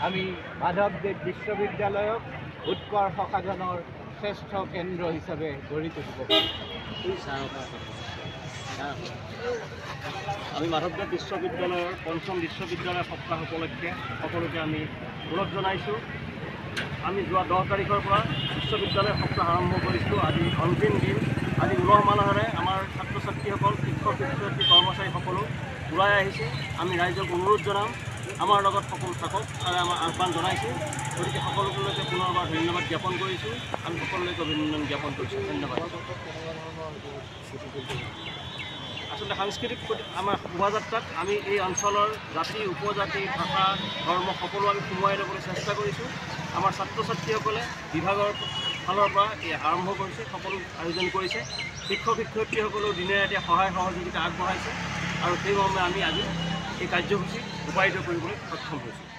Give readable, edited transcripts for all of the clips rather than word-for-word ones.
আমি মাধৱদেৱ বিশ্ববিদ্যালয়ক উৎকৰ্ষ সাধনৰ শ্ৰেষ্ঠ কেন্দ্ৰ হিচাপে গঢ়ি তুলিব পাৰিম। আমি মাধৱদেৱ বিশ্ববিদ্যালয়ৰ পঞ্চম বিশ্ববিদ্যালয় সপ্তাহ উপলক্ষে সকলোকে আমি অনুৰোধ জনাইছোঁ। আমি যোৱা 10 তাৰিখৰ পৰা বিশ্ববিদ্যালয় সপ্তাহ আৰম্ভ কৰিছোঁ। আজি অন্তিম দিন। আজি উলহ মালহেৰে আমাৰ ছাত্ৰ ছাত্ৰীসকল, শিক্ষক শিক্ষয়িত্ৰী, কৰ্মচাৰীসকলো ওলাই আহিছে। আমি ৰাইজক অনুৰোধ জনাম আমাৰ লগত সকলো থাকক আৰু আমাৰ আহ্বান জনাইছোঁ। গতিকে সকলোলৈকে পুনৰবাৰ ধন্যবাদ জ্ঞাপন কৰিছোঁ। আমি সকলোলৈকে অভিনন্দন জ্ঞাপন কৰিছোঁ। ধন্যবাদ। আচলতে সাংস্কৃতিক আমাৰ শোভাযাত্ৰাত আমি এই অঞ্চলৰ জাতি, উপজাতি, ভাষা, ধৰ্ম সকলো আমি সোমোৱাই ল'বলৈ চেষ্টা কৰিছোঁ। আমাৰ ছাত্ৰ ছাত্ৰীসকলে বিভাগৰ ফালৰ পৰা এই আৰম্ভ কৰিছে, সকলো আয়োজন কৰিছে। শিক্ষক শিক্ষয়িত্ৰীসকলেও দিনে ৰাতিয়ে সহায় সহযোগিতা আগবঢ়াইছে আৰু সেই মৰ্মে আমি আজি এই কাৰ্যসূচী ৰূপায়িত কৰিবলৈ সক্ষম হৈছোঁ।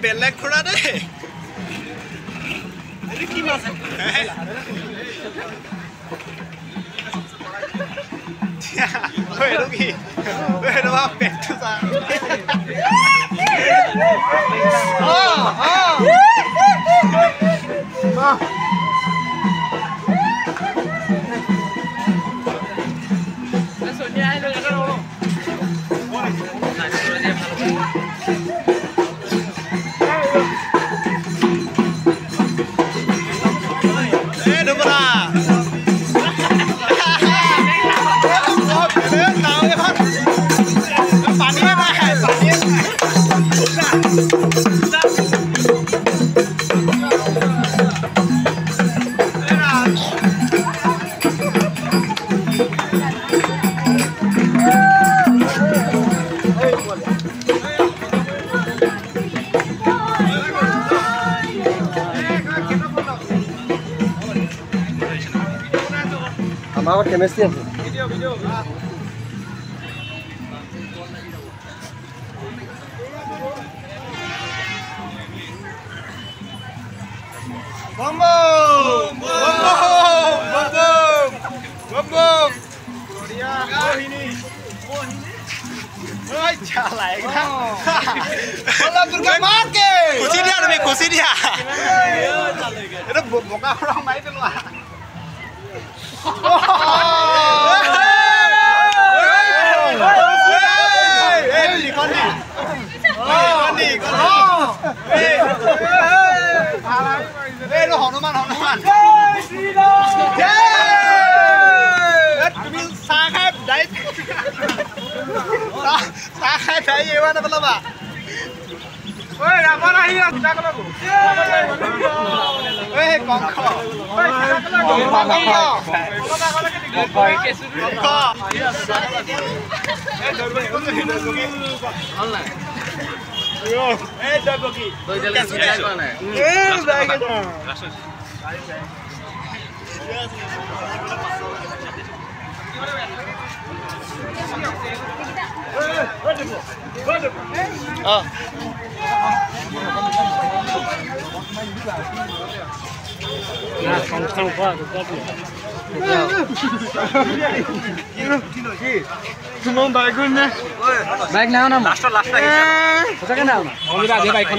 বেলেগ খুৰা দেই, কি মাছ? এইটো কি? এইটো পেটটো চা। আমাৰ কেমেষ্ট্ৰি আছে। Bom bom bom bom. খুচি দিয়া তুমি খুচি দিয়া এইটো বোকা খৰং মাৰি পেলোৱা হনুমান হনুমান তুমি চাহ খাই ডাইট চাহ খাই দাই এৰুৱা নেপেলাবা। বাইক নাও না সঁচাকে নাও না আজি বাইকখন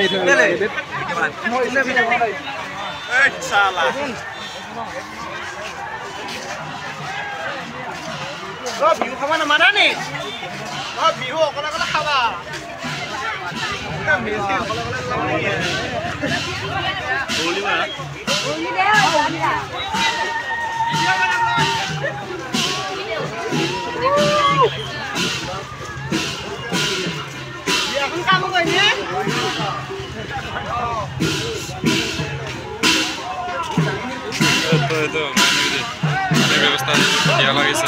বিহু খাবা নামানা নি? বিহু অকলে অকলে খাবা। ব্যৱস্থা দিয়া লাগিছে।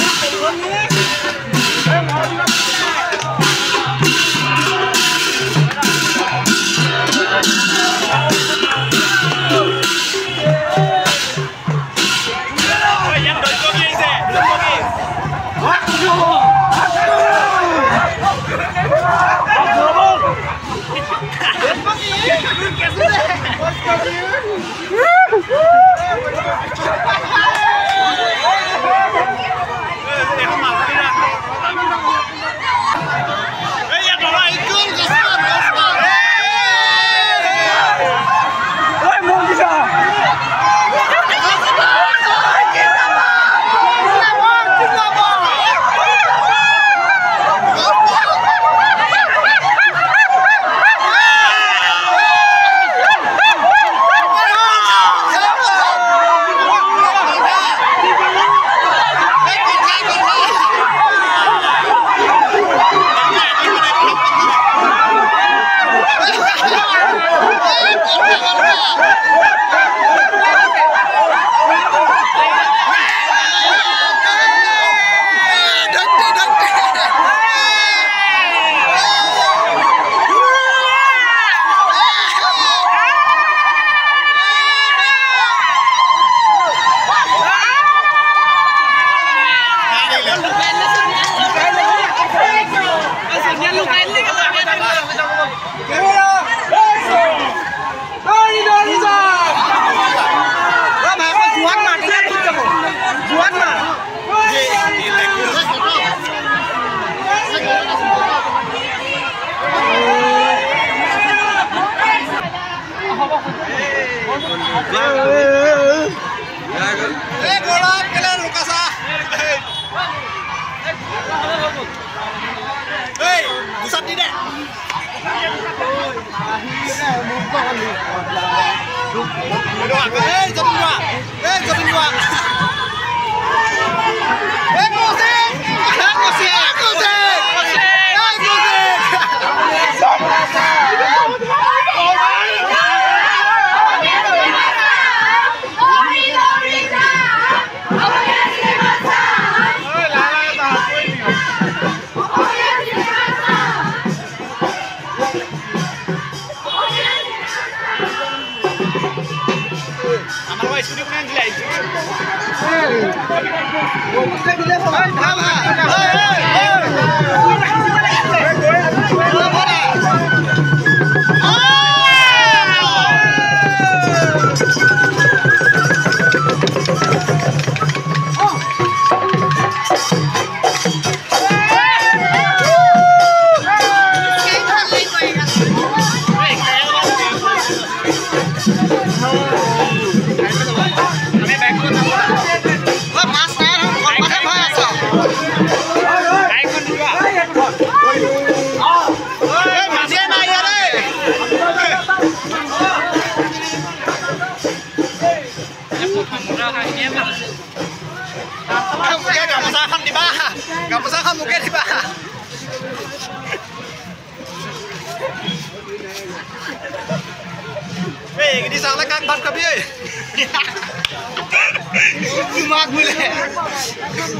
আমাৰ স্কুটি কোনে আনিছিলে? আহিছে।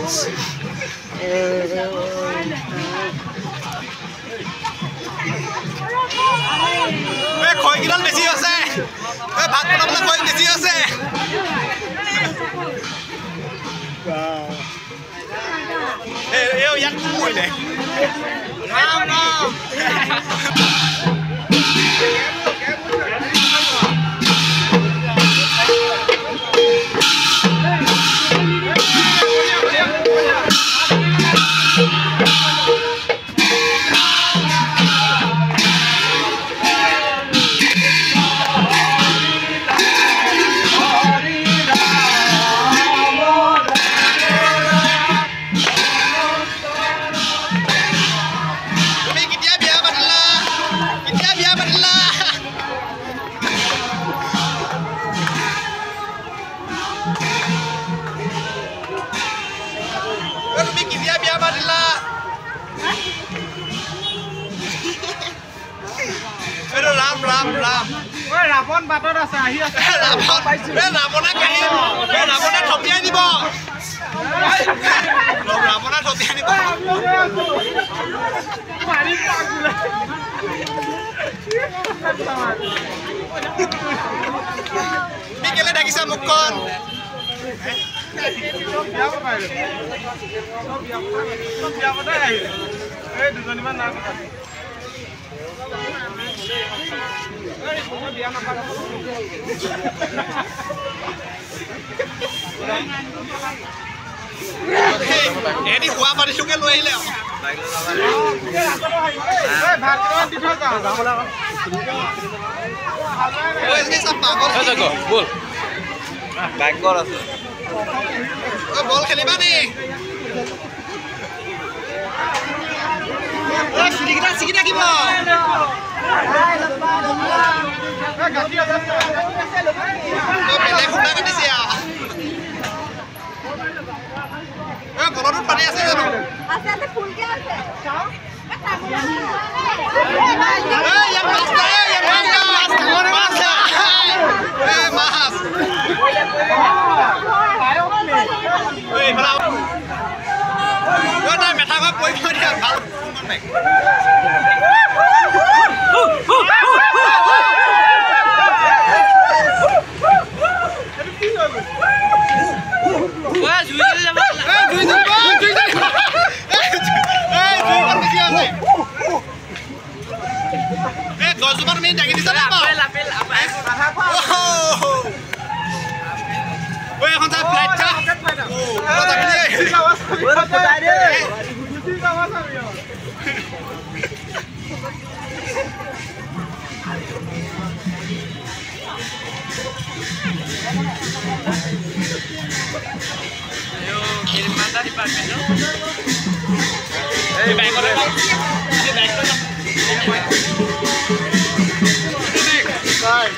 এই খৈকেইডাল বেছি আছে, এই ভাত বনাবলৈ খৈ বেছি আছে। এই ইয়াত কৰিলে ৰাম ৰাম। তুমি কেতিয়া বিয়া পাতিলা? এইটো ৰাম ৰাম ৰাম। ৰাৱণ বাটত আছে, আহি আছে। ৰাৱণে কাহি, ৰাৱণে থপিয়াই দিব, ৰাৱণে থপিয়াই দিব। তুমি কেলে ঢাকিছা মুখখন? দুজনীমান নাই এদি হোৱা পাতিছোকে লৈ আহিলে। বল খেলিবা নি? চুলিকেইটা ছিগি থাকিব। বেলেগ সূতা কাটিছে। কলটোত পানী আছে জানো? মাছ মেঠা ঘৰ পৰিব দিয়া ভাল। গছজোপা তুমি দাঙি দিছা নে? এখন ফ্লাইট Bye.